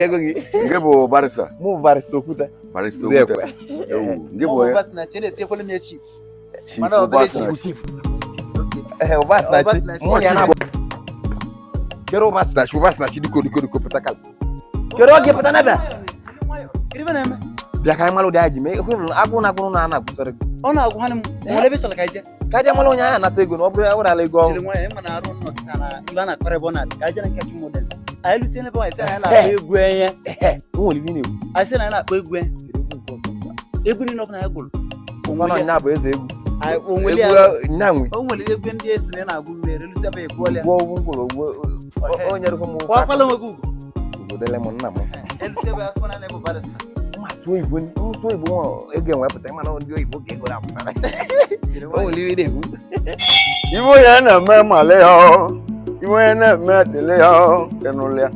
Ego gị. Nke bụ barrister. Mụ bụ barrister Okwute. Barrister Okwute. Ewu, nke bụ onye? Ụbasinachi na-etinyekwala m ya chief. Chief Mana obere Ụbasinachi. Chief. Ee, Ụbasinachi. Mụ na ya na-abụ. Kere Ụbasinachi, Ụbasinachi dịka dịka dịka pụta kala. Kere oge pụta n'ebe. Kedu ife na-eme? Bịa ka anyị mara ụdị anyị ji mee. Ekwere m agụụ na agụụ na a na-agụtara gị. Ọ na-agụ ha m nwere ebe ị chọrọ ka anyị jee. Ka aja mara onye anyị anata ego na ọ bụrụ ya were ala ego ọhụrụ. Jiri nwayọọ, ịma na arụ nnọọ kịta na ibe a na-akọrọ ebe ọ na-adị. Ka anyị jee na nke Chumudeze. Anyị lụsie n'ebe anyị sị na anyị na-akpọ egwu enye. Ehe, o nwere ife ị na-ekwu. Anyị sị na anyị na-akpọ egwu enye. Kedu egwu nke ọzọ? Egwu niile ọbụla anyị gụrụ. Ụfọdụ nya bụ eze egwu. O nwere Egwu ya- nya nwe. o nwere egwu ndị esi na ị na-agụ mmeri lụsie ebe egwuọla ya. Gwuo ogwu ngwụrụ ogwu. O nyere m Kwakwala onwe gị ugwu. Obodo m nna m. Elụsie ebe ya sịkwa na anyị bụ barrister. Mmasụ oyibo nsụ oyibo nwa ego enwepụta mana ndị oyibo ka ego na-apụtara. O nwere iwe na-ekwu. Iwe onye na-eme male ya ọ. Iwe onye na-eme dịle ya ọ. Ịnụlụ ya.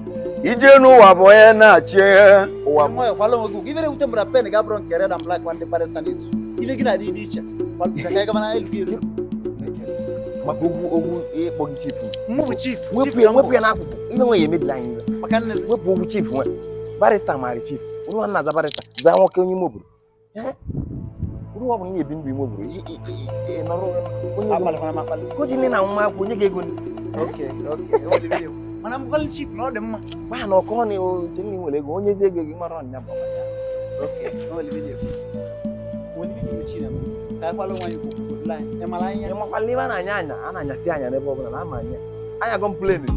Ije n'ụwa bụ onye na-achị ya. Ụwa bụ Nwayọọ, kwala onwe gị ugwu. Ife na-ewute m bụ na pen ga-abụrụ nke red and black nwa ndị barrister na-etu. Ife gị na-adị dị iche. Ka anyị gaba na elu gị elu. Maka okwu okwu ịkpọ gị chief. Mụ bụ chief. Wepụ ya wepụ ya n'akụkụ. Ihe nwe ya emebila anyị iwe. Maka nnezi. Wepụ okwu chief nwe. Barrister maara chief. Unu nwa nna-aza barrister. Zaa nwoke onye ime obodo. Uru ọ bụla ị na-ebi ndụ ime obodo. Ị nọrọ onye obodo. Akpalịkwana m akpalị. Ko ji nne na nwa akwụ onye ga-ego Okay, okay. O nwere ife na-ekwu. Mana mgbalị chief na ọ dị mma. gwa na ọkọ na oche nne nwere ego onye ezi ego gị mara ọnya bụ ọnya. Okay, o nwere ife na-ekwu. O nwere ife na-ekwu Chineke. Ka anyị kwala onwe anyị ugwu, obodo anyị. Ị mara anya? Ị makwala n'ime a na-anya anya a na-anyasị anya n'ebe ọbụla na ama anya anyago m plane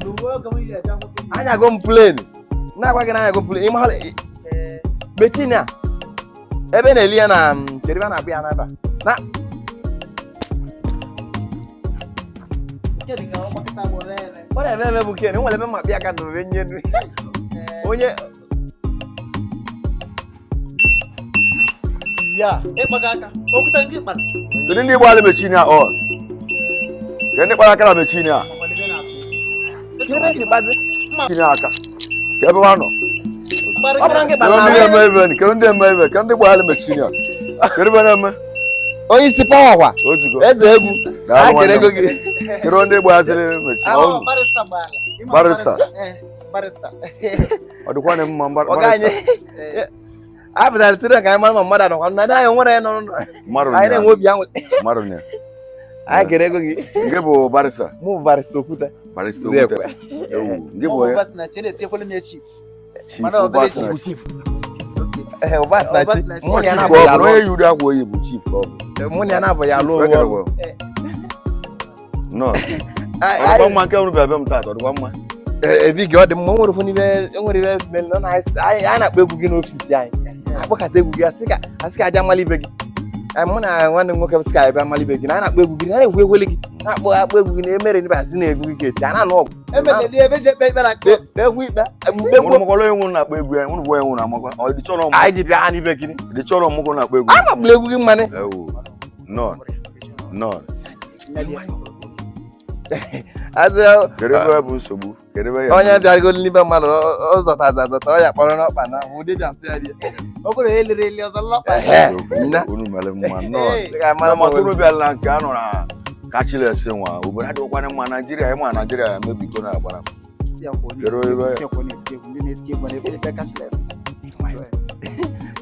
N'uwe oge m yi aja nwoke. anyago m plane na-agwa gị na anyago m plane ị mahala Ee, mechin a ebe na-eli ya na kedu ebe a na-abụ ya n'aba na nke dị ka ọgbakọta agbụrụ ere. ọ na-eme eme bụ ken nwere ebe mma kpịa aka dobe nye nu Ee, onye ya, ịkpaga aka. Okwute nke ịkpara. Kedu ndị gbara mechin a ọ? Kedu ndị kpara aka na mechin a? O nwere ife na-atụ. kedu ebe esi gbazi Mechin aka. Ka ebe ha nọ. Mgbarị ọ bụrụ nke Kedu kpara ndị na-eme ife? Kedu ndị eme ife? Kedu ndị gbara mechin a? Kedu ebe na-eme? onye isi pawa kwa Ozugbo. eze egwu Daalụ a kere nwanne ego m. gị Kedu ndị gbaziri mechin? Ah, Ọ unu. barrister gbara. Ịma Barrister. Eh, barrister. Ọ dịkwa mma ọga anyị barrister. Eh, a pụtara sịrị ka anyị mara ma mmadụ anọkwa na anyị nwere ya nọ n'ụlọ Mmadụ anyị nọ ya. na-enwe obi aṅụrị Mmadụ nọ ya. anyị kere ego gị Nke bụ barrister. mụ bụ barrister Okwute Barrister Okwute. Ewu, nke mụ bụ bụ onye? Ụbasinachi na-etinyekwala m ya chief. Chief Mana obere Ụbasinachi. chief ee Ụbasinachi Ụbasinachi. mụ na ya Chief na-abụ ọ ya bụ alụ onye yi ụdị akwa oyi bụ chief ka ọ bụ. mụ na ya na-abụ ya alụ Chief, ụwa ekele gwa. Nnọọ. Ọ dịkwa mma nke unu bịa be m taata, ọ dịkwa mma. ebi gị ọ dị mma o nwere ife o nwere ife mere na anyị anyị na-akpọ egwu gị n'ọfisi anyị akpọkata egwu gị asị ka asị ka aja mala ibe gị Anyị mụ na nwanne m nwoke sị ka anyị bịa mala ibe gị na anyị na-akpọ egwu gị na na-ekwu ekwele gị na-akpọ akpọ egwu gị na emere ndị asị na egwu gị ka eti a na-anụ ọgụ Emeleli ebe ji ekpe ikpe na court. egwu ikpe Unu mkpegbu makwara onye nwụrụ na-akpọ egwu ya, unu bụ onye nwụrụ amakwa. Ọ dị chọrọ m, anyị ji bịa ha n'ibe gị dị chọrọ m ka na-akpọ egwu. a magburu egwu gị mmanụ Ewu. Nnọọ. Nnọọ. azịrị Kedu ebe bụ nsogbu? Kedu ebe ya? onye bịaragolu n'ibe mmadụ ọ zọta azọta ọ ya kpọrọ n'ọkpa na ụdị ji asị ya dị Ọ bụrụ na eliri eli ọzọ lọkpa. Ehe, nna. Unu mere mma nnọọ. Ee. Ị ga-amara Mana ma maka unu bịara na nke a nọ na kachilesi nwa obodo adịghịkwana mma Naijiria ịma Naijiria ya emebigo na agbara m. Si akwa onye Kedu eti egwu, ebe- si akwa onye eti egwu, ndị na-eti egwu na-ekpe ikpe cashless.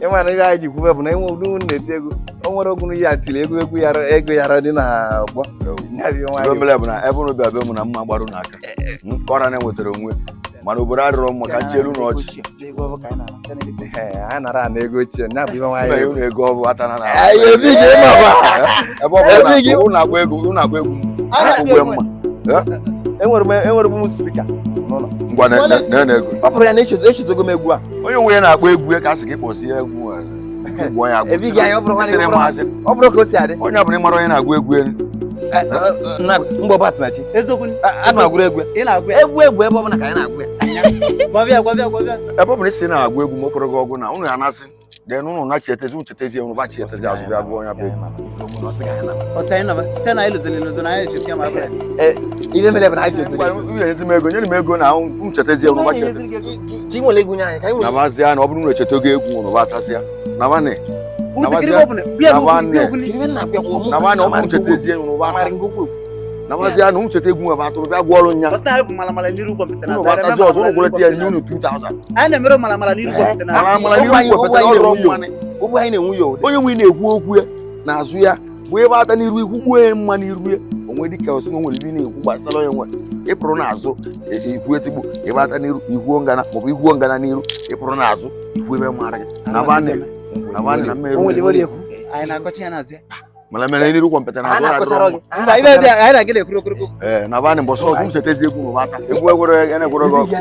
ịma na ihe anyị ji kwube bụ na enwe ụdị unu na-eti egwu o nwere ogwu ya tiri egwu egwu yara ego yara dị na ọgbọ Ewu. Ya bụ ihe Ebe nwayọọ. mere bụ na ebe unu bịa be m na mma gbarụ n'aka. Kọra na-enwetara onwe mana obodo adịrọ mma ka nchelu na ọchị. Ego ọ bụ ka anyị na-ana, site n'ego. Ee, a nara ana ego ochie ya bụ ihe Mba, nwayọọ. unu ego ọ bụ atana na Anyị ebi gị ịma kwa. ebe ọ bụla Ebi gị. unu na-agba egwu unu na-agba egwu A na-akpọ ugwe egwu. mma Enwere m enwere m spika n'ụlọ. ngwa na na ego Ọ bụrụ ya na echetogo m egwu a. onye nwe ya na-agba egwu ya ka a sị gị kpọsie egwu a. Egwu onye agụ Ebi gị anyị ọ bụrụ nwanne Sịrị ọ bụrụ- maazị ọ bụrụ ka o si adị. onye ọbụla ịmara onye na-agụ egwu elu Na mgbe Ụbasinachi Eziokwu, a na-agụrụ egwu. ị na-agụ ya. Egwu egwu ebe ọ bụla ka anyị na-agụ ya. Gwabịa, gwabịa, gwabịa. ebe ọ bụla isi na-agụ egwu ma o kwere gị ọgụ na unu ya anasị then unu na-chetezi unu chetezi unu ba chetezi azụ bịa gụọ ya bụ egwu Ọ sị anyị naba, sị na anyị lụziri elụzi na anyị echeta ya ma abụrụ ya. Ihe mere bụ na anyị chetara. Ngwa, unu enyezi m ego nyere m ego na unu chetezi unu ba chetezi Ka ị nwere egwu nye anyị ka anyị na nwere. mazịa na ọ bụrụ unu echeta oge egwu unu ba atasịa na nwanne Unu tekiri ebe ọ bụla, bịa n'okwu, bịa okwu. Kedu ihe m na-akpọ ya? na nwanne ọ bụrụ unu chetezie unu ba Amarị ngokwu egwu. Nabazi ya na ụmụ cheta egwu nwe atụrụ bịa gụọ ọrụ nya. Ọsị na anyị bụ malamala n'iru kọmputa na Unu azụ. Anyị batazi na-eme ọzọ unu malamala gwere n'iru ya nye unu kọmputa 2000. na azụ. Anyị na-emere malamala n'iru kọmputa na azụ. Mara mara n'iru kọmputa ọrụ mmanụ. Ụgwọ anyị na-enwe ya ụdị. Onye nwe na-ekwu okwu ya n'azụ ya bụ ebe ata n'iru ikwu gbuo ya mma n'iru ya onwe dịka osi na o nwere ibe ị na-ekwu gbasara onye nwe ịpụrụ n'azụ ikwu etigbu ebe ata n'iru ikwuo ngana maọbụ ikwuo ngana n'iru ịpụrụ n'azụ ikwu ebe mara gị na vanị na vanị na mmeri O nwere iwe ekwu. Anyị na-akọcha ya n'azụ ya. Mana mere n'iru kọmputa A n'azụ ọ na-akọchara na-adịrọ gị. mma. Mba, ibe dị anyị na-aga na-ekwuru okoroko. Ee, na vanị mbọsị ọzọ m setezi egwu n'ụwa ata egwu egwere ya na-egwere gị ọgụ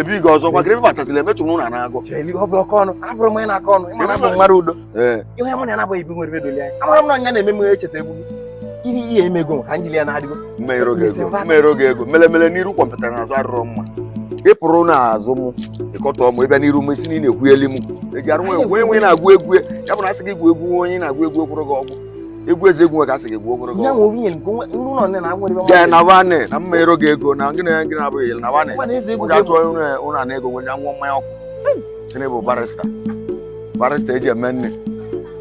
ebe ị ga ọzọ kwa kịrị batazila emechu m na na-agụ. Cheli, ọ bụ ọkọ ọnụ abụrụ m onye na-akọ ọnụ ịma na abụ m mara udo. Ee. Ihe mụ na ya na-abụghị ibi nwere ebe doli anya amara m na ọnya na-eme m echeta egwu gị ihe ihe emego m ka m jiri ya na-adịgo. Mmere oge ego, mmere oge ego melemele n'iru kọmputa n'azụ adịrọ mma. Ịpụrụ n'azụ m ịkọtọ m ịbịa n'iru m isi na ị na-ekwu elu m eji arụ nwe onye nwe na-agụ egwu ya bụ na asị gị gwu egwu onye na-agụ egwu ekwuru gị ọgwụ egwu eze egwu nwe ka asị gị gwu okwuru gị nya ọgwụ nwe ovi nyere m ka ndị ụlọ nne na nwere ebe jee na vanị na mmere oge ego na gịnị gịnị abụghị na vanị nwa na-eze egwu onye achọ ụnụ ana ego nwe ṅụọ mmanya ọkụ si na bụ barista barista eji eme nne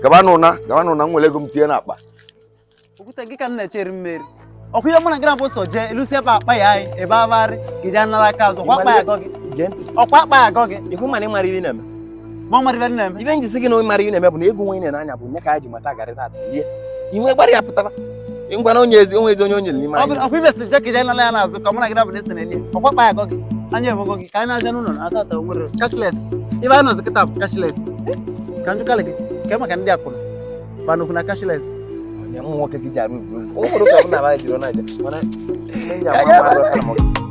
gaba n'ụna gaba n'ụna m nwere ego m tinye n'akpa. Okwute gị ka m na-echere mmeri. Ọkwa ihe mụ na gị na-abụ sọ jee elusi ebe akpa ya anyị ebe abagharị ka ije anara aka azụ. Ọkwa akpa ya agọ gị. Gee ntị. Ọkwa akpa ya agọ gị. Ịhụ mana ịmara ihe ị na-eme. Ma ọ mara ibe m na-eme. Ibe njisi gị na onye mara ihe na-eme bụ na egwu nwe ị na-anya bụ nye ka anyị ji mata garị tata lie inwe gbara ya pụtara ngwa na onye ezi onwe ezi onye o nyere n'ime Ọ bụrụ anyị. ọkwa ibe si jee ka ije anara ya n'azụ ka mụ na gị na-abụ na-ese n'elie. Ọkwa akpa ya agọ gị. Anya emego gị ka anyị na-aza n'ụlọ na ata ata nwere cashless. Ibe anyị nọzi kịta bụ cashless. Ka njụkalị gị kee maka ndị akwụna. Banukwu na cashless. Onye ụmụ nwoke gị ji arụ egwu egwu o nwere ụka m na-aba jiri ọ na-aja mana ihe m ji ama ama arụ ọsọ na m.